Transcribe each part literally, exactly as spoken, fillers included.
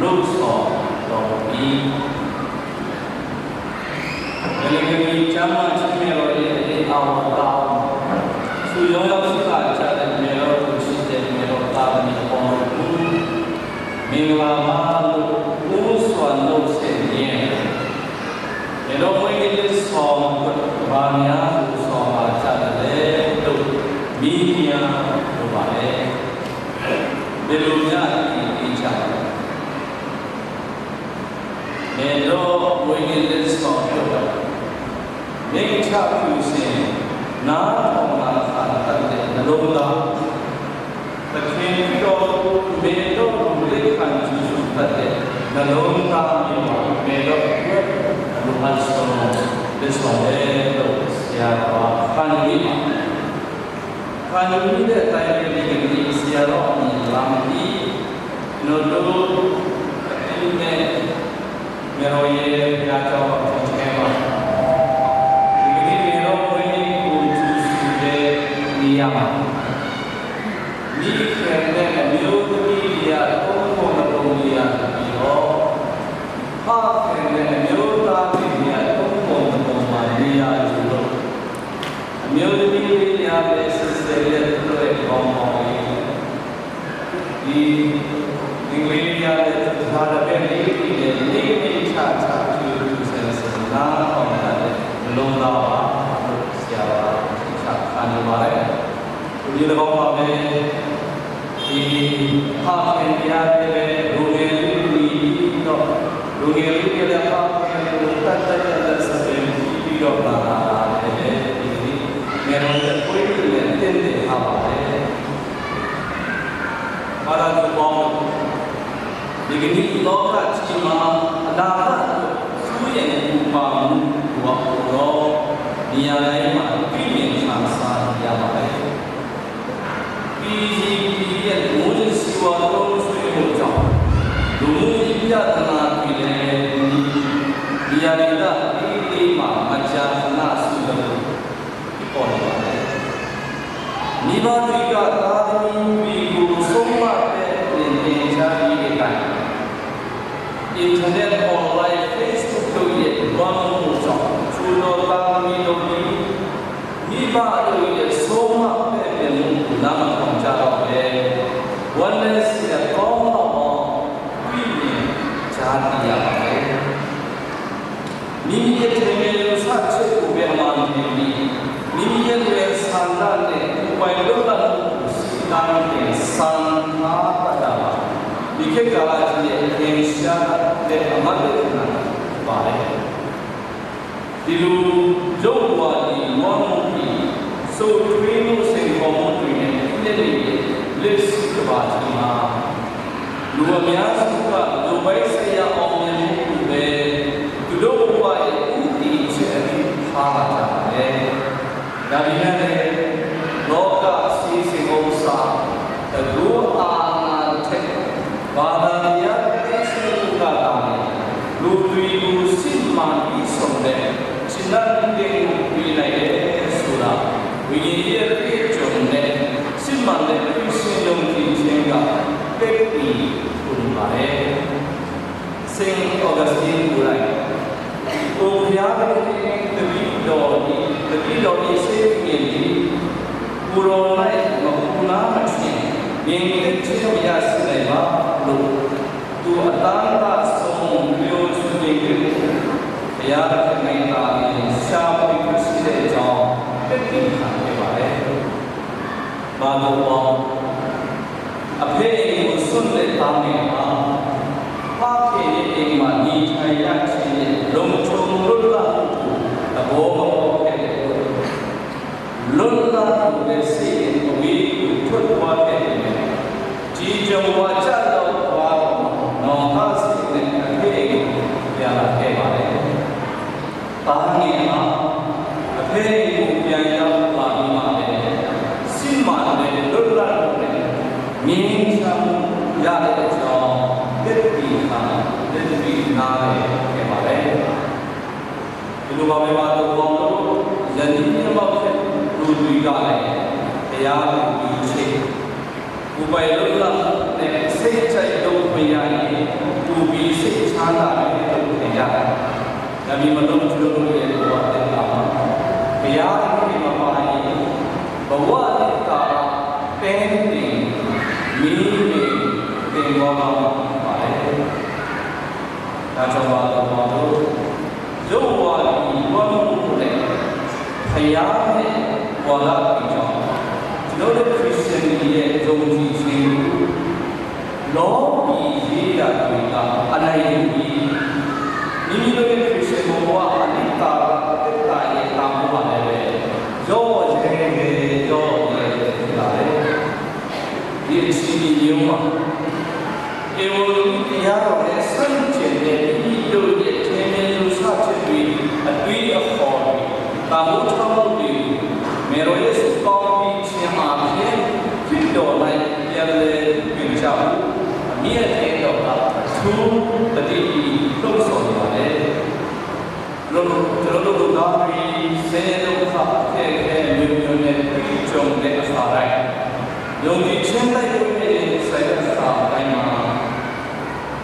လုပ်ဆောင်တော်မူပြီ။ ဘယ်လင်ကမီကျမ်းမာခြင်းများတော်ရဲ့အရေးအဝါကောင်း သူရောရောက်ရှိလာကြတဲ့ မေတော်သူချစ်တဲ့ မေတော်သားသမီးအပေါင်းတို့ကို မင်္ဂလာပါလို့ ဦးစွာနှုတ်ဆက်ရင်း မေတော်မွေးနေ့လက်ဆောင်အတွက် ဘာများကိုဆောင်လာကြသလဲလို့ မေးမြန်းလိုပါတယ်။ ဘယ်လိုများ တင်ပေးကြသလဲ။ မေတော်မွေးနေ့လက်ဆောင်အတွက် မိန့်ချဖြူစင် နားထောင်လာခံတတ်တဲ့ နှလုံးသား၊ သခင်ခရစ်တော်ကို မေတော်ကို လက်ခံကြိုဆိုတတ်တဲ့ နှလုံးသားမျိုးမှာ မေတော်အတွက် အလိုအပ်ဆုံး လက်ဆောင်ပဲလို့ ဆရာတော်က ခံယူမိပါတယ်။ ခံယူမိတဲ့အတိုင်းပဲ ဒီကနေ့ ဆရာတော်အမည် လာမသိ၊ ကျွန်တော်တို့ အသိနဲ့ မေတော်ရဲ့ဘုရားကျောင်းတော် အထင်ထဲမှာ ဒီကနေ့ မေတော်မွေးနေ့ကို ကြိုဆိုတဲ့နေရာမှာ မိခင်နဲ့ အမျိုးသမီးတွေက သုံးပုံတစ်ပုံ နေရာယူပြီးတော့ ဖခင်နဲ့ အမျိုးသားတွေက သုံးပုံတစ်ပုံမှာ နေရာယူလို့ အမျိုးသမီးလေးများလည်း ဆစ်ဆဲလ် သူတို့ရဲ့ခေါင်းဆောင်တွေ၊ ဒီ မိန်းကလေးများလည်း တခြားတပည့်လေးတွေနဲ့ နေ့နေ့ချချ ဖြူဖြူစင်စင် နားထောင်ကြတဲ့ နှလုံးသားပါလို့ ဆရာတော်က ချခံယူပါတယ်။ ဒီတကောင်းပါပဲ။ ဒီဖခင်တရားတွေလည်း လူငယ်လေးတွေပြီးတော့ လူငယ်လေးတွေလည်း ဖခင်ကို တတ်တတ်တတ်တတ် စပယ်ပြီးတော့ လာတာလည်း ဒီနေ့ ငယ်တော်ရဲ့ ပွဲတွေနဲ့ တင့်တယ်ထားပါတယ်။ ဘာသာသူပေါင်းတို့ ဒီကနေ့ လောကကြီးမှာ အနာဂတ်အတွက် စိုးရိမ်ပူပန်မှုကို အကုန်လုံး နေရာတိုင်းမှာ တွေ့မြင်ခံစားနေရပါတယ်။ ပြည်ကြီးပြည်ရဲ့ မူးယစ်ဆေးဝါး သုံးစွဲမှုကြောင့် လူမှုရေးပြဿနာတွေလည်း နေရာဒေသအသီးသီးမှာ မကြာခဏ ဆူညံသလို ဖြစ်ပေါ်နေပါတယ်။ မိဘတွေက သားသမီးတွေကို ဆုံးမတဲ့ သင်ကြားရေးအတိုင်း အင်တာနက် အွန်လိုင်း Facebook တို့ရဲ့ လွှမ်းမိုးမှုကြောင့် သူတော်သားသမီးတို့သည် မိဘတို့ရဲ့ ဆုံးမပဲ့ပြင်မှုကို နားမထောင်ကြတော့ဘဲ ဝမ်းနည်းစရာကောင်းလောက်အောင် တွေ့မြင်ကြားသိရပါတယ်။ မိမိရဲ့ ထင်မြင်ယူဆချက်ကိုပဲ အမှန်ထင်ပြီး မိမိရဲ့ ဆန္ဒနဲ့ ကိုယ်ပိုင်လွတ်လပ်မှုကို စည်းကမ်းတင် ဆင်ထားတတ်တာပါ။ ဒီခေတ်ကာလကြီးရဲ့ အထင်ရှားတဲ့ အမှတ်လက္ခဏာ ဖြစ်ပါတယ်။ ဒီလို ယုတ်ဝါဒလွှမ်းမိုးပြီး ရှုပ်ထွေးမှု စိန်ခေါ်မှုတွေနဲ့ ဖိနှိပ်နေတဲ့ လက်ရှိကမ္ဘာကြီးမှာ လူအများစုက လုပ်ပိုင်ဆိုင်ရာ အောင်မြင်မှုကိုပဲ သူတို့ဘဝရဲ့ ဦးတည်ချက်အဖြစ် ထားလာကြပါတယ်။ ဒါပေမဲ့လည်း လောကစည်းစိမ်ဥစ္စာ၊ တန်ခိုးအာဏာထက် ဘာသာတရားသိမ်းဆည်းမှုကသာလျှင် လူတွေကို စစ်မှန်ပြီးဆုံးတဲ့ ခြေလှမ်းတစ်ခု ပေးနိုင်တယ်ဆိုတာ ဝိညာဉ်ရေးအတွေ့အကြုံနဲ့ စစ်မှန်တဲ့ ခရစ်ယာန်ယုံကြည်ခြင်းက သက်သေထူနေပါတယ်။ Saint Augustine ကိုယ်တိုင် ကိုယ်ဘုရားသခင် တပည့်တော်သည်၊ တပည့်တော်သည် စိတ်မငြိမ်သည်၊ ကိုယ်တော်၌ မပူနာမထင်၊ ငြိမ်သက်ခြင်း မရရှိနိုင်ပါလို့ သူအတမ်းတဆုံး ပြောဆိုနေခဲ့တဲ့ ဘုရားသခင်သာလျှင် ရှာဖွေတွေ့ရှိတဲ့အကြောင်း သက်သေခံခဲ့ပါတယ်။ ဘာလို့လဲ။ အဖေအိမ်ကို စွန့်တဲ့သားငယ်ဟာ ဖခင်ရဲ့အိမ်မှာ နေထိုင်ရခြင်းရဲ့ လုံခြုံလွတ်လပ်မှုကို သဘောမပေါက်ခဲ့တဲ့အတွက် လွတ်လပ်မှုပဲ စိတ်နဲ့ အဝေးကို ထွက်သွားခဲ့ပေမဲ့ ဒီကြုံဝါကျရောက်သွားတော့မှ နောင်တစိတ်နဲ့ အဖေအိမ်ကို ပြန်လာခဲ့ပါတယ်။ သားငယ်ဟာ အဖေအိမ်ကို ပြန်ရောက်လာပြီးမှလည်း စစ်မှန်တဲ့ လွတ်လပ်မှုနဲ့ ငြိမ်းချမ်းမှုရတဲ့အကြောင်း သက်သေခံ လက်တွေ့နားလည်ခဲ့ပါတယ်။ ဒီလိုပါပဲ မဟာသဝီတို့ ယနေ့မျက်မှောက်ခဲ့သူတွေကလည်း ဘုရားကို ယုံကြည် ကိုယ်ပိုင်လွတ်လပ်တဲ့ စိတ်ကြိုက်လုပ်ခွင့်ရရင် ပိုပြီးစိတ်ချမ်းသာတယ်လို့ ထင်ကြတယ်။ ဒါပေမဲ့ မလုပ်ချင်လို့ရဲ့ ဘဝသက်တာမှာ ဘုရားသခင်မပါရင် ဘဝသက်တာ ပဲပင်မီးပင် သင်္ဘောလောက်ဖြစ်ပါတယ်။ ဒါကြောင့်ပါ သဘောတို့ ယုတ်ဝါဒီဝါမှုနဲ့ ဖျားတဲ့ဝါဒတွေကြောင့် ကျွန်တော်တို့ ခရစ်ယာန်တွေရဲ့ ယုံကြည်ခြင်းကို လောကီရေးရာတွေက အနိုင်ယူပြီး မိမိတို့ရဲ့ ခရစ်ယာန်ဘဝ အနှစ်သာရ သက်တာရဲ့ တန်ဖိုးဟာလည်းပဲ လျော့ရဲတယ် လျော့ရဲတယ် ဖြစ်လာတယ်။ ဒီအခြေအနေမျိုးမှာ ဧဝံဂေလိတရားတော်နဲ့ ဆန့်ကျင်တဲ့ မိမိတို့ရဲ့ ထင်မြင်ယူဆချက်တွေ၊ အတွေးအခေါ်တွေ၊ တန်ဖိုးထားမှုတွေကို မယ်တော်ရဲ့ ဆုတောင်းပြီးခြင်းအားဖြင့် ခရစ်တော်၌ ပြန်လည်ပြုပြင်ကြဖို့ အမြဲတမ်းတော်က အထူးသတိပြု လှုံ့ဆော်နေပါတယ်။ ကျွန်တော်တို့ ကျွန်တော်တို့ လူသားတွေ ဆင်းရဲဒုက္ခ အခက်အခဲ အမျိုးမျိုးနဲ့ တွေ့ကြုံတဲ့အခါတိုင်း ယုံကြည်ခြင်းတိုက်ပွဲတွေ ဆရာအတိုင်းမှာ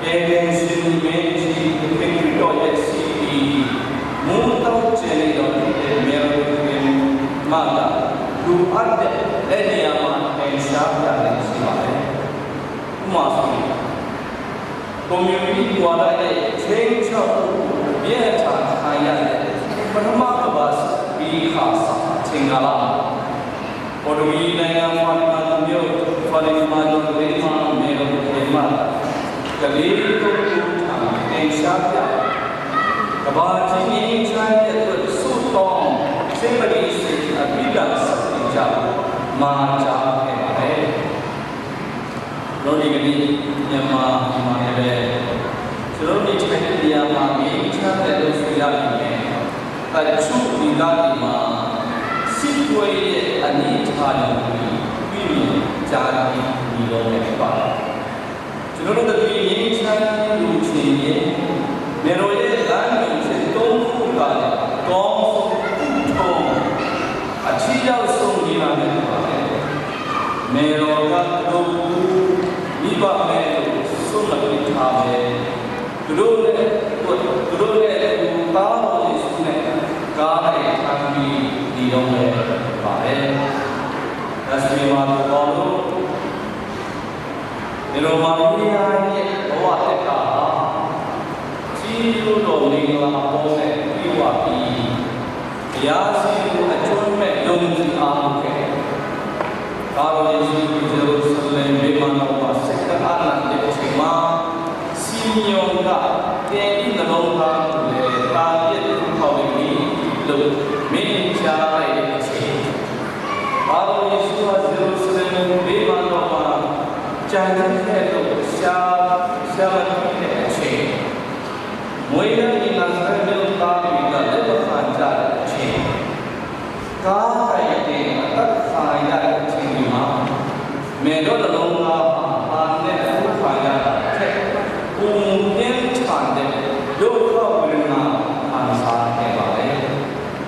ကယ်တင်ရှင်မင်းကြီး သခင်ခရစ်တော်ရဲ့ စီးပွားရေး မူတောင်းကျယ်နေတော်မူတဲ့ မယ်တော်သခင်မက လိုအပ်တဲ့ လက်နေရာမှာ ထင်ရှားပြနေရှိပါတယ်။ ဥပမာဆိုရင် ကွန်မြူနစ်ဝါဒရဲ့ ခြိမ်းခြောက်မှုကို အပြင်းအထန်ခံရတဲ့ ပထမကမ္ဘာစစ်ပြီးခါစအချိန်ကာလမှာ ပေါ်တူဂီနိုင်ငံ ဖာတီမာမြို့၊ ဖာတီမာမြို့လေးမှာ မယ်တော်သခင်မက ကလေးသုံးဦးထံ ထင်ရှားပြ ကမ္ဘာကြီးငြိမ်းချမ်းရေးအတွက် ဆုတောင်း စိတ်ပရိသေ အဘိဓမ္မာစတင်ကြဖို့ မှာကြားခဲ့ပါတယ်။ လောကီကနေ့ မြန်မာပြည်မှာလည်းပဲ ကျွန်တော်တို့နေထိုင်တဲ့နေရာမှာ ငြိမ်းချမ်းတယ်လို့ ဆိုရပေမဲ့ တချို့ဒေသတွေမှာ စစ်ပွဲရဲ့ အနိဋ္ဌာရုံကို ပြုမြင်ကြားသိနေတော့လည်း ဖြစ်ပါတယ်။ ကျွန်တော်တို့တတွေငြိမ်းချမ်းရေးလိုချင်ရင် မယ်တော်ရဲ့လမ်းညွှန်ချက်သုံးခုကလည်း အကောင်းဆုံး အကောင်းဆုံး အထီရောက်ဆုံးနည်းလမ်းဖြစ်ပါတယ်။ မယ်တော်က သူတို့ကို မိဘမဲ့လို့ စွန့်လွှတ်ပစ်ထားပဲ သူတို့နဲ့ သူတို့နဲ့ သူသားတော်ယေရှုနဲ့ ကားနဲ့ ထမ်းပြီး ဒီတော့လည်း ပါတယ်။ ဒါဆိုရင် မတော်လို့ ဒီလို မရိယရဲ့ ဘဝသက်တာဟာ ကြီးစိုးသော မင်္ဂလာပေါင်းနဲ့ ပြည့်ဝပြီး ဘုရားရှိခိုး အကျိုးမဲ့ ယုံကြည်အားထုတ်ခဲ့။ သားတော်ယေရှု ယေရုရှလင် ဗိမာန်တော်မှာ စစ်တပ်အာဏာသိမ်းချိန်မှာ စီမီယွန်က သင်၏နှလုံးသားကိုလည်း သားအဖြစ် သူထောက်လိမ့်မည်လို့ မိန့်ကြားလိုက်တဲ့အချိန် သားတော်ယေရှုဟာ ယေရုရှလင် ဗိမာန်တော်မှာ ကျန်ခဲ့လို့ ဆရာ၊ ဆရာမဖြစ်တဲ့အချိန်၊ မွေးရာ ဒီနာဇရက်မြို့သားတွေက လက်မခံကြတဲ့အချိန်၊ ကားတိုက်တင် အသတ်ခံရတဲ့အချိန်တွေမှာ မယ်တော်နှလုံးသားမှာ အာနဲ့ အလုပ်ခံရတာထက် ပိုမိုပြင်းထန်တဲ့ ဒုက္ခဝေဒနာ ခံစားခဲ့ပါတယ်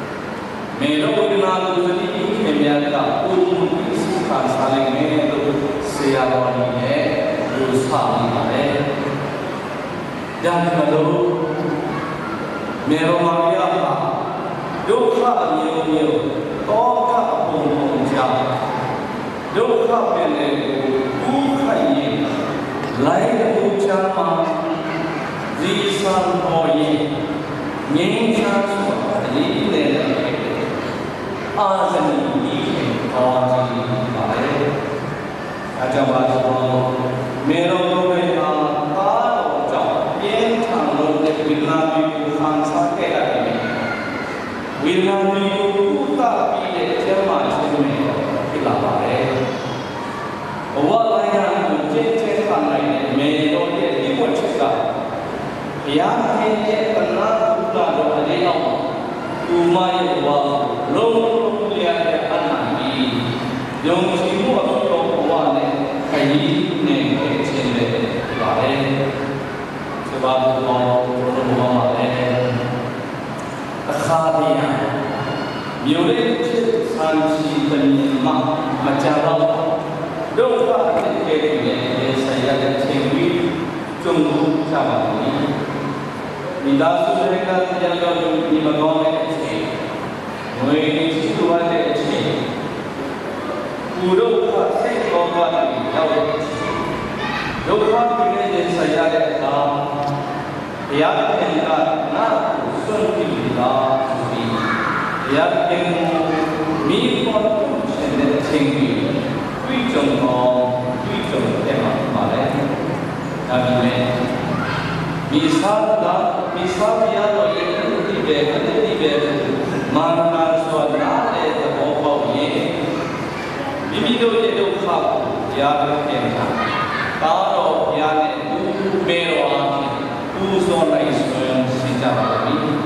။ မယ်တော်ဝေဒနာကို သတိပြုခင်များက ပိုမိုသိရှိခံစားလိမ့်မယ်လို့ ဆရာတော်အနေနဲ့ ယူဆမိပါတယ်။ ဒါပေမဲ့လို့ မယ်တော်မရိယဟာ ဒုက္ခအမျိုးမျိုး၊ သောကအပုံပုံကြား ဒုက္ခပင်လယ်ကို ကူးခတ်ရင်း လှိုင်းတခုကြားမှာ ရေဆန်ပေါ်ရင်း ငြိမ်းချမ်းစွာ အရေးနဲ့ အာဇနီး မိခင်ကောင်းကြီး ဖြစ်ပါတယ်။ ဒါကြောင့်ပါ သဘောတို့၊ မယ်တော်ကိုယ်တိုင်ဟာ သားတော်ကြောင့် ပြင်းထန်လွန်းတဲ့ ဝေဒနာတွေကို ခံစားခဲ့ရပေမဲ့ ဝေဒနာတွေကို ကုသပေးတဲ့ ကျန်းမာခြင်း မယ်တော် ဖြစ်လာပါတယ်။ ဘဝလမ်းညွှန်ကို ကျဲကျဲခံနိုင်တဲ့ မယ်တော်ရဲ့ လျှို့ဝှက်ချက်က ဘုရားသခင်ရဲ့ သနာ်ကရုဏာတော် အလင်းအောက်မှာ သူမရဲ့ဘဝကို လုံးလုံးလျားလျား အပ်နှံပြီး ယုံကြည်မှုအပြည့်သောဘဝနဲ့ ခရီးနှင်ခဲ့ခြင်းပဲ ဖြစ်ပါတယ်။ စပါးသူတော် ဘုရားတော်မှာလည်း အခါတိုင်း မြို့လေးတစ်ဆန်းစီ တစ်မြင်မှ မကြာတော့ ဒုက္ခအသစ် အထက်ကွီးနဲ့ ရင်ဆိုင်ရတဲ့အချိန်တွေ ကြုံဖို့ကြပါလိမ့်မယ်။ မိသားစုထဲက တရားတော်တွေ နေမကောင်းတဲ့အချိန်၊ ငွေတွေချေးလိုအပ်တဲ့အချိန်၊ ကိုယ်ဒုက္ခစိတ်ဒုက္ခတွေရောက်တဲ့အချိန်၊ ဒုက္ခတွေနဲ့ ရင်ဆိုင်ရတဲ့အခါ ဘုရားသခင်က ငါ့ကိုစွန့်ပစ်ပြီလားဆိုပြီး ဘုရားသခင်ကို မေးခွန်းထုတ်ချင်တဲ့အချိန်တွေ တွေ့ကြုံကောင်း တွေ့ကြုံခဲ့မှာ ဖြစ်ပါတယ်။ ဒါပေမဲ့ မေ့စားသလား၊ မေ့စားမရတော့ရင် အဲ့ဒီပဲ၊ အဲ့ဒီပဲ မှန်ကန်စွာ နားလည်သဘောပေါက်ရင် မိမိတို့ရဲ့ဒုက္ခကို ဘုရားသခင်က သားတော်ဘုရားနဲ့အတူ မဲတော်အားဖြင့် ပူဇော်နိုင်စွမ်း ရှိကြပါလိမ့်မည်။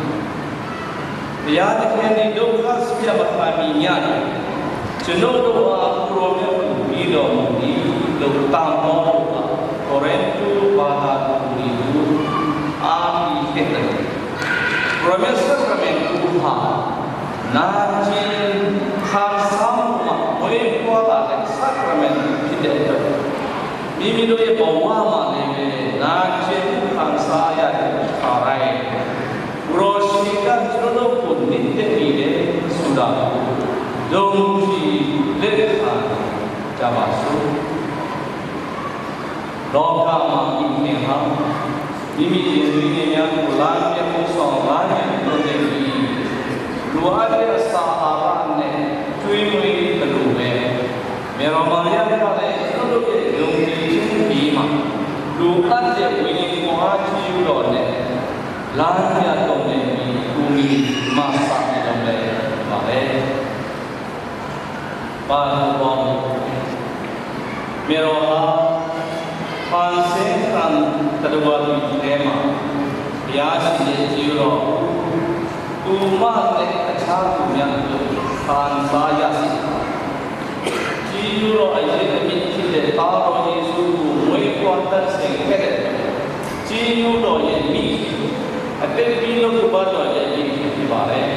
ဘုရားသခင်သည် ဒုက္ခဆင်းရဲမခံမီညတွင် ကျွန်ုပ်တို့အား ကိုယ်တော်မြတ်ကို ပေးတော်မူသည်လို့ တန်ပေါင်းတို့က ကောရိန္သုဘာသာတူညီသူ အားဖြည့်ခဲ့တယ်။ ပရမတ် sacrament ကိုဟာ နာကျင်ခံစားမှုမှ မွေးဖွားလာတဲ့ sacrament ဖြစ်တဲ့အတွက် မိမိတို့ရဲ့ဘဝမှာလည်းပဲ နာကျင်မှုခံစားရတဲ့အခါတိုင်း ကိုယ်တော်ရှင်က ကျွန်တော်တို့ကို နှစ်သက်နေတယ်ဆိုတာကို ယုံကြည်လက်ခံကြပါစို့။ လောကမှာ မိခင်ဟာ မိမိရင်သွေးငယ်များကို လမ်းပြပို့ဆောင်၊ လမ်းပြလွှတ်တဲ့နည်း၊ လိုအပ်တဲ့အစာအာဟာရနဲ့ ကျွေးမွေးသလိုပဲ မေတော်မာရိယကလည်း ကျွန်တော်တို့ရဲ့ယုံကြည်ခြင်းအရေးမှာ လိုအပ်တဲ့ဝိညာဉ်ခွန်အားကြီးတော်နဲ့ လမ်းပြတော်နဲ့ ဒီကိုမီမဆာနေတော်လည်းဖြစ်ပါတယ်။ ပါတော်ဘုရား မေတော်ဟာ ဖန်ဆင်းသတ္တဝါတွေထဲမှာ ဘုရားရှင်ရဲ့ ကျေးဇူးတော်ကို သူမနဲ့ အခြားသူများအတွက် ခံစားရစေပါတယ်။ ကျေးဇူးတော်အရင်းအမြစ်ဖြစ်တဲ့ သားတော်ယေရှုကို မွေးဖွားတတ်ဆင်ခဲ့တဲ့အတွက် ကျေးဇူးတော်ရဲ့ မိခင်၊ အသက်ပေးနှုတ်ကပတ်တော်ရဲ့ မိခင်ဖြစ်ပါတယ်။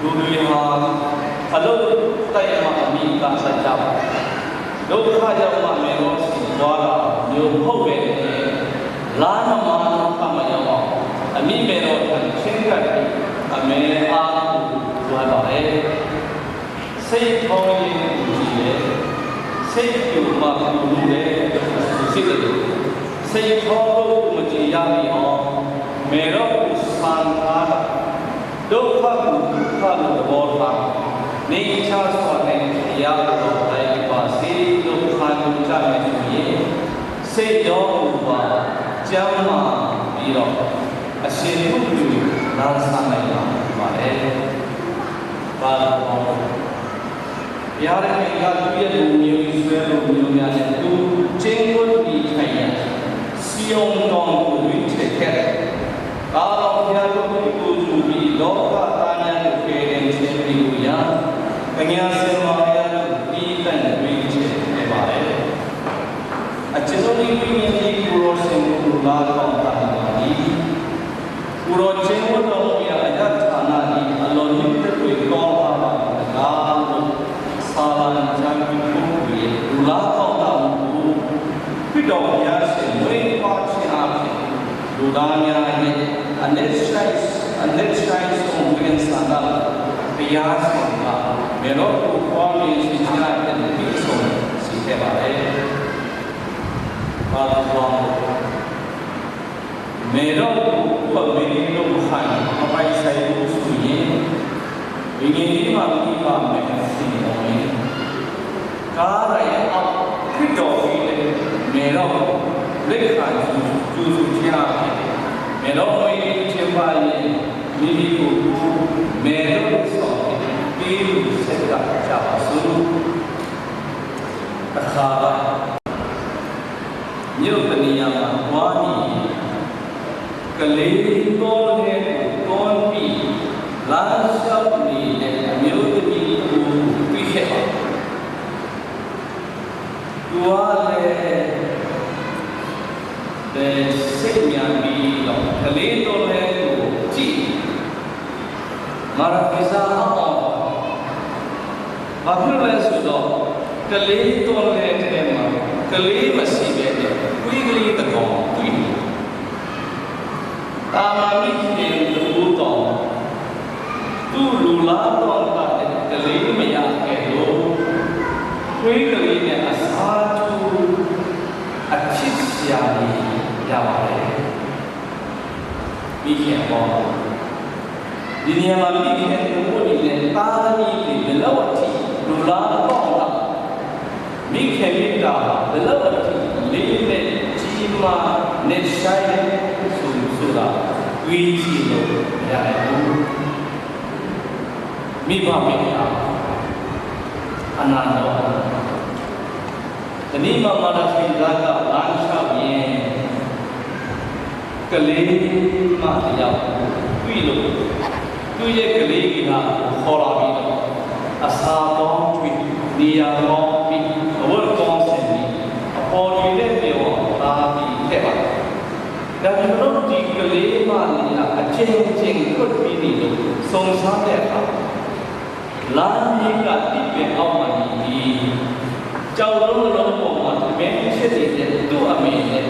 လူတွေဟာ အလုပ်လုပ်မှ အမိအသားဆန်ကြပါတယ်။ ဒုက္ခရောက်မှ မေတော်ဆီသွားတာမျိုး မဟုတ်ဘဲနဲ့ လမ်းမမှား ဒုက္ခမရောက်အောင် အမိမေတော်ထံ ချဉ်းကပ်ပြီး အမဲအားကို လိုအပ်ပါတယ်။ စိတ်ချောရင် ကိုယ်မကျည်တယ်၊ စိတ်ပျော်မှ ကိုယ်မကျည်တယ်လို့ အဆိုရှိသလို စိတ်ချောလို့ ကိုယ်မကျည်ရပြီအောင် မေတော်ကို ဆန်ထားတာ ဒုက္ခကို ဒုက္ခလို့ သဘောထား၊ နှိမ့်ချစွာနဲ့ ဘုရားကို လိုက်ပါစေလို့ ခံယူကြမယ်ဆိုရင် စိတ်ရော ကိုယ်ပါ ကျန်းမာပြီးတော့ အရှင်ဘုရားကို လမ်းဆန်းနိုင်မှာ ဖြစ်ပါတယ်။ ဘာလို့လဲ။ ဘုရားသခင်က သူ့ရဲ့လူမျိုး အစ္စရာဧ်လူမျိုးများနဲ့ သူကျင့်ဝတ်နေထိုင်ရာ ဇိယွန်တောင်ကို ရွေးချယ်ခဲ့တယ်။ ဒါကြောင့် ဘုရားတို့ကို ကိုးကွယ်ပြီး လောကသားများကို ကယ်တင်ခြင်း ပြုရာ ကညာစင်မာရိယကို သီးသန့်ရွေးချယ်ခဲ့ပါတယ်။ အကျွန်ုပ်၏ဝိညာဉ်သည် ကိုယ်တော်ရှင်ကို လာထောင်တတ်ပါသည်။ ကိုယ်တော်ကျင့်ဝတ်တော်မူရာ အရပ်ဌာနသည် အလွန်နှစ်သက်ဖွယ်ကောင်းလှပါသည်တကားလို့ ဆာလံကျမ်းပြုပုဂ္ဂိုလ်ရဲ့ လူလားကောင်းတတ်မှုကို ခရစ်တော်ဘုရားရှင် မွေးဖွားခြင်းအားဖြင့် လူသားများရဲ့ အနှစ်ရှည်၊ အနှစ်ရှည်ဆုံး ဝိညာဉ်ဆန္ဒကို ဘုရားရှင်က မေတော်ကို ဖွားမြင်စေခြင်းအားဖြင့် ပြည့်စုံစေခဲ့ပါတယ်။ ဘာလို့လဲ။ မေတော်ကို ကိုယ့်အမေတို့မခံ၊ မပိုင်ဆိုင်ဘူးဆိုရင် ဝိညာဉ်ရေးမှာ မိဘမဲ့ဖြစ်နေအောင်လေ။ ဒါရရဲ့အောက် ခရစ်တော်ပေးတဲ့ မေတော်ကို လက်ခံကြိုဆိုခြင်းအားဖြင့် မေတော်မွေးခြင်းပါရင် မိမိကိုယ်ကို မေတော်ဆောင်ပြီး ပေးလူဆက်ကပ်ကြပါစို့။ တစ်ခါက မြို့တစ်နေရာမှာ သွားနေရင် ကလေးတောထဲကို တွန်းပြီး လမ်းလျှောက်နေတဲ့ အမျိုးသမီးတစ်ဦးကို တွေ့ခဲ့ပါတယ်။ သူကလည်း စိတ်ညစ်ပြီးတော့ ကလေးတောထဲကို ကြည့်၊ မရကီစာအုပ်မှာ ဘာဖြစ်လို့လဲဆိုတော့ ကလေးသွန်တဲ့ထဲမှာ ကလေးမရှိဘဲနဲ့ ခွေးကလေးတစ်ကောင်တွေ့တယ်။ သာမန်မိခင်တစ်ဦးတောင် သူ့လူလားတောင့်တတဲ့ကလေးမရခဲ့လို့ ခွေးကလေးနဲ့အစားထိုး အချစ်စရာလေးရပါတယ်။ မိခင်အပေါင်း၊ ဒီနေရာမှာ မိခင်တစ်ဦးအနေနဲ့ သားသမီးတွေ ဘယ်လောက်အထိ လူလားတောင့်တ မိခင်မေတ္တာဟာ ဘယ်လောက်အထိ လေးနက်ကြီးမား နက်ရှိုင်းတယ်ဆိုတာ တွေးကြည့်လို့မရနိုင်ဘူး။ မိဘမေတ္တာ အနန္တ တနေ့မှာ မဒ်ထရီဆာက လမ်းလျှောက်ရင်း ကလေးမတစ်ယောက်တွေ့လို့ သူ့ရဲ့ကလေးဂေဟာကို ခေါ်လာပြီးတော့ အစာကောင်းတွေ၊ နေရာကောင်းတွေ၊ အဝတ်ကောင်းစင်တွေ၊ အဖော်တွေနဲ့ ပျော်အောင် စားပေးခဲ့ပါတယ်။ ဒါပေမဲ့လို့ ဒီကလေးမလေးဟာ အကြိမ်ကြိမ် ကွက်ပြီးနေလို့ စုံစမ်းတဲ့အခါ လမ်းမက သစ်ပင်အောက်မှာနေပြီး ကျောက်လုံးတစ်လုံးပေါ်မှာ ထမင်းချက်နေတဲ့ သူ့အမေနဲ့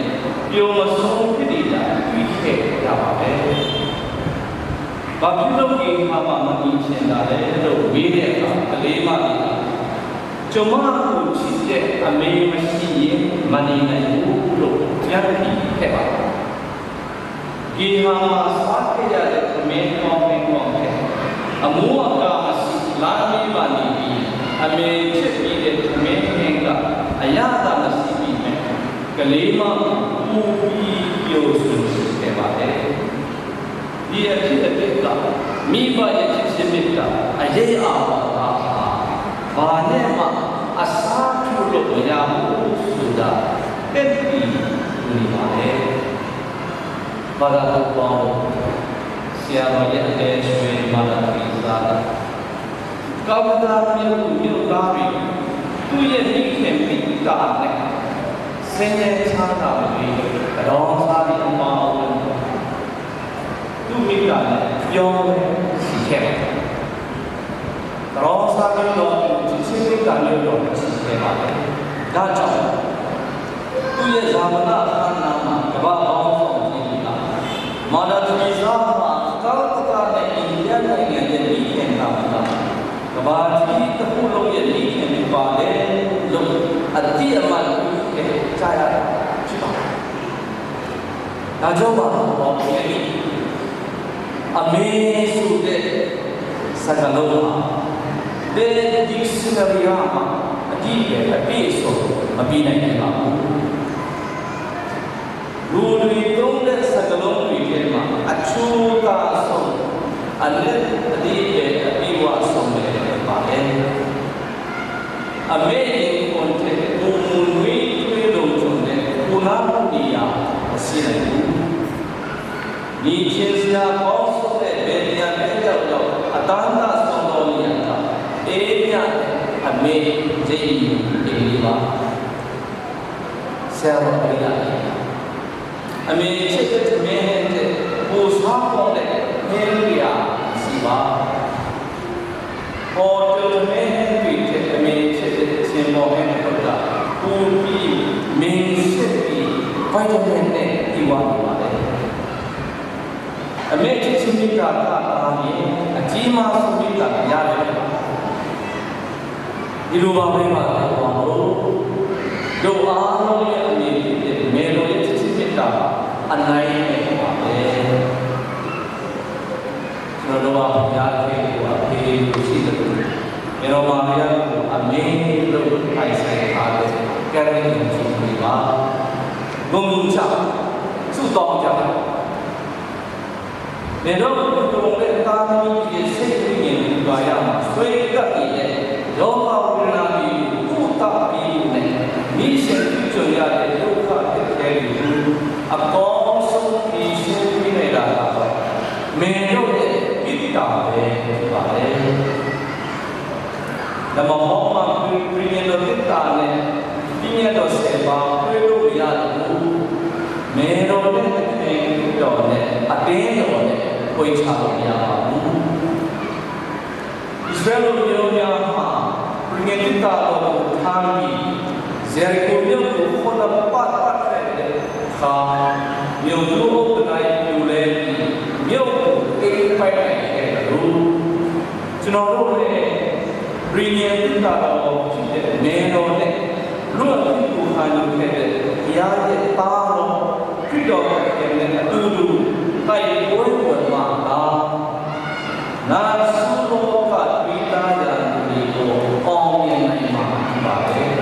ပျော်မဆုံးဖြစ်နေတာ တွေ့ခဲ့ရပါတယ်။ ဘာဖြစ်လို့ ဂေဟာမှာ မနေချင်တာလဲလို့ မေးတဲ့အခါ ကလေးမလေးက ကျွန်မကိုချစ်တဲ့ အမေမရှိရင် မနေနိုင်ဘူးလို့ ပြန်ဖြေခဲ့ပါတယ်။ ဂေဟာမှာ စားခဲ့ရတဲ့ ထမင်းကောင်း ဟင်းကောင်းထက် အမိုးအကာမရှိ လမ်းမမှာနေပြီး အမေချက်ပေးတဲ့ ထမင်းဟင်းက အရသာမရှိပေမဲ့ ကလေးမကို ပိုပြီးပျော်ရွှင်စေခဲ့ပါတယ်။ ဒီအဖြစ်အပျက်က မိဘရဲ့ ချစ်ခြင်းမေတ္တာ အရေးအပါဟာ ဘာနဲ့မှ အစားထိုးလို့မရဘူးဆိုတာ သက်သေထူနေပါတယ်။ ဘာသာတူပေါင်း ဆရာတော်ရဲ့ အကယ်ရွှင် မဒ်ထရီဆာက ကလ်ကတ္တာမြို့သူမြို့သားတွေ သူ့ရဲ့ မိခင်မေတ္တာနဲ့ ဆင်းရဲချမ်းသာမရွေး ကတော်ဆားတွေ အပါအဝင် သူ့မေတ္တာနဲ့ ပြောင်းလဲစေခဲ့ပါတယ်။ ကလ်ကတ္တာမြို့တော်သူ ချစ်ခြင်းမေတ္တာမြို့တော်ကို ချစ်ခဲ့ပါတယ်။ ဒါကြောင့် သူ့ရဲ့ ဈာပနအခမ်းအနားမှာ ကမ္ဘာ့ခေါင်းဆောင်ကြီးတွေက မဒ်ထရီဆာဟာ ကလ်ကတ္တာနဲ့ အိန္ဒိယနိုင်ငံရဲ့ မိခင်သာမက ကမ္ဘာကြီးတစ်ခုလုံးရဲ့ မိခင်ဖြစ်ပါတယ်လို့ အသိအမှတ်ပြုခဲ့ကြရတာ ဖြစ်ပါတယ်။ ဒါကြောင့်ပါတော့ ဒီနေ့ အမေဆိုတဲ့ စကားလုံးဟာ ဘယ် dictionary ကမှ အဓိပ္ပာယ်အပြည့်အစုံ မပေးနိုင်ခဲ့ပါဘူး။ လူတွေသုံးတဲ့ စကားလုံးတွေထဲမှာ အချိုးအသားဆုံး အနက်အဓိပ္ပာယ် အပြည့်အဝဆုံးပဲ ဖြစ်ပါတယ်။ အမေရင်ခွင်ထဲ ကိုယ်မူနွေးထွေးလုံခြုံတဲ့ ခိုနားမှုနေရာ မရှိနိုင်ဘူး။ နေချင်စရာကောင်းဆုံးနဲ့ ဘယ်နေရာပဲရောက်ရောက် အတမ်းသာဆုံးသောနေရာက အေးမြတဲ့ အမေရင်ခွင်အိမ်လေးပါ။ ဆရာတော်ဘုရား အမေချက်တဲ့ ထမင်းဟင်းထက် ပိုစားကောင်းတဲ့ ဟင်းတွေဟာ မရှိပါ။ ဟိုတယ်ထမင်းဟင်းတွေထက် အမေချက်တဲ့ စင်ပေါ်ဟင်းတစ်ခုက ပိုပြီး မင်းစစ်ပြီး ဗိုက်တာမင်နဲ့ ပြည့်ဝနေပါတယ်။ အမေချစ်ခြင်းမေတ္တာကသာလျှင် အကြီးမားဆုံးမေတ္တာတရားပဲဖြစ်ပါတယ်။ ဒီလိုပါပဲ မင်္ဂလာပါလို့ တို့အားလုံးရဲ့အမေဖြစ်တဲ့ မေတော်ရဲ့ချစ်ခြင်းမေတ္တာ အနိုင်နဲ့ပါပဲ။ ကျွန်တော်တို့ဟာ ဘုရားသခင်ကို အဖေလို့ရှိသလို မေတော်မာရိယကို အမေလို့ ပိုင်ဆိုင်ထားတဲ့ ကက်သလစ်ယုံကြည်သူတွေပါ။ ဂုဏ်ယူကြ၊ ဆုတောင်းကြ။ မေတော်ကို သူတော်နဲ့သားသမီးတွေရဲ့ စိတ်ဝိညာဉ် ပူဇော်ရမှာ၊ ဆွဲကပ်နေတဲ့ ရောဂါဝေဒနာတွေကို ကုသပေးဖို့နဲ့ နေ့စဉ်တွေ့ကြုံရတဲ့ ဒုက္ခအခက်အခဲတွေကို အကောင်းဆုံး ဖြေရှင်းပေးနိုင်တာကတော့ မေတော်ရဲ့မေတ္တာပဲ ဖြစ်ပါတယ်။ ဓမ္မဟောင်းမှာ ပျဉ်တော်သေတ္တာနဲ့ ပညတ်တော်ဆယ်ပါး ခွဲလို့မရသလို မေတော်နဲ့ သခင်တော်နဲ့ အသင်းတော်နဲ့ ခွဲခြားလို့မရပါဘူး။ အစ္စရေးလူမျိုးများမှာ ငယ်သိသာတော်ကို ထမ်းပြီး ယရိခိုမြို့ကို ခုနှစ်ပတ် ပတ်ခဲ့တဲ့အခါ မြို့သူအုပ်တတိုင်း ပြိုလဲပြီး မြို့ကို သိမ်းပိုက်နိုင်ခဲ့သလို ကျွန်တော်တို့လည်း ပျဉ်သိသာတော်ဖြစ်တဲ့ နယ်တော်နဲ့ လွတ်အသင့်ကို ခံယူခဲ့တဲ့ ဘုရားရဲ့သားတော် ခရစ်တော်သခင်နဲ့အတူတူ တိုက်ပွဲဝင်မှသာ နာဆူလောက သွေးသားရာဇဝင်ကို အောင်မြင်နိုင်မှာ ဖြစ်ပါတယ်။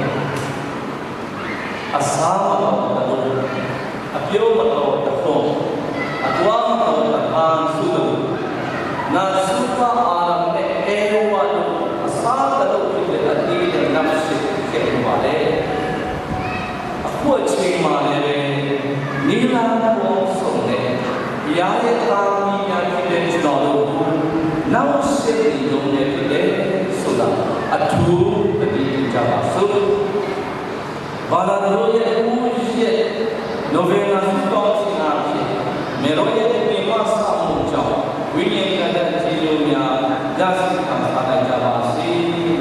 အစားမတော်တလို့၊ အပြောမတော်တခွန်၊ အသွားမတော်တဖန်ဆိုသလို နာဆူဘအာဒမ်နဲ့ အဲဝါတို့ အစားတလို့ဖြစ်တဲ့ အသီးနဲ့ နှောင့်ယှက်ခဲ့ကြပါတယ်။ အခုအချိန်မှာလည်း နည်းလမ်းပေါင်းစုံနဲ့ ဘုရားရဲ့သားသမီးများဖြစ်တဲ့ ကျွန်တော်တို့ကို နှောင့်ယှက်နေတုန်းပဲ ဖြစ်တယ်ဆိုတာ အထူးသတိပြုကြပါစို့။ ဘာသာတို့ရဲ့ ဦးရက် နိုဝင်ဘာ ဆုတောင်းခြင်းအားဖြင့် မေတော်ရဲ့ ပြင်ပဆောင်မှုကြောင့် ဝိညာဉ်ရေးရာ ကျေးဇူးများ ရရှိခံစားနိုင်ကြပါစေ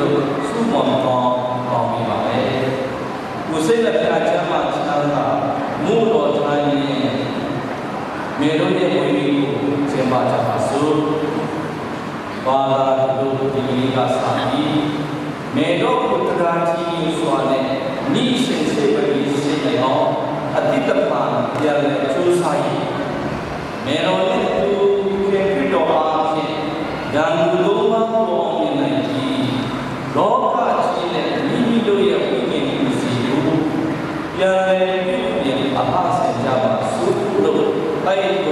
လို့ ဆုမွန်ကောင်း တောင်းပေးပါတယ်။ ကိုယ်စိတ်နှပြချမ်းသာချမ်းသာ မို့တော်ထားရင် မေတော်ရဲ့ ဝိညာဉ်ကို ကျင်းပကြပါစို့။ ဘာသာတို့ ဒီကနေ့ကစပြီး မေတော်ကို တရားထင်စွာနဲ့ နေ့စဉ်စေ့စပ်ရေး စေ့နိုင်အောင် အသီးသဖန် ပြန်လည်ကြိုးစားရင် မေတော်နဲ့အတူ သခင်ခရစ်တော်အားဖြင့် ရန်သူသုံးပါးကို အောင်မြင်နိုင်ပြီး လောကကြီးနဲ့ မိမိတို့ရဲ့ ဝိညာဉ်ကို စီကို ပြန်လည်ပြုပြင် အပါဆင်ကြပါစို့လို့ တိုက်တွန်း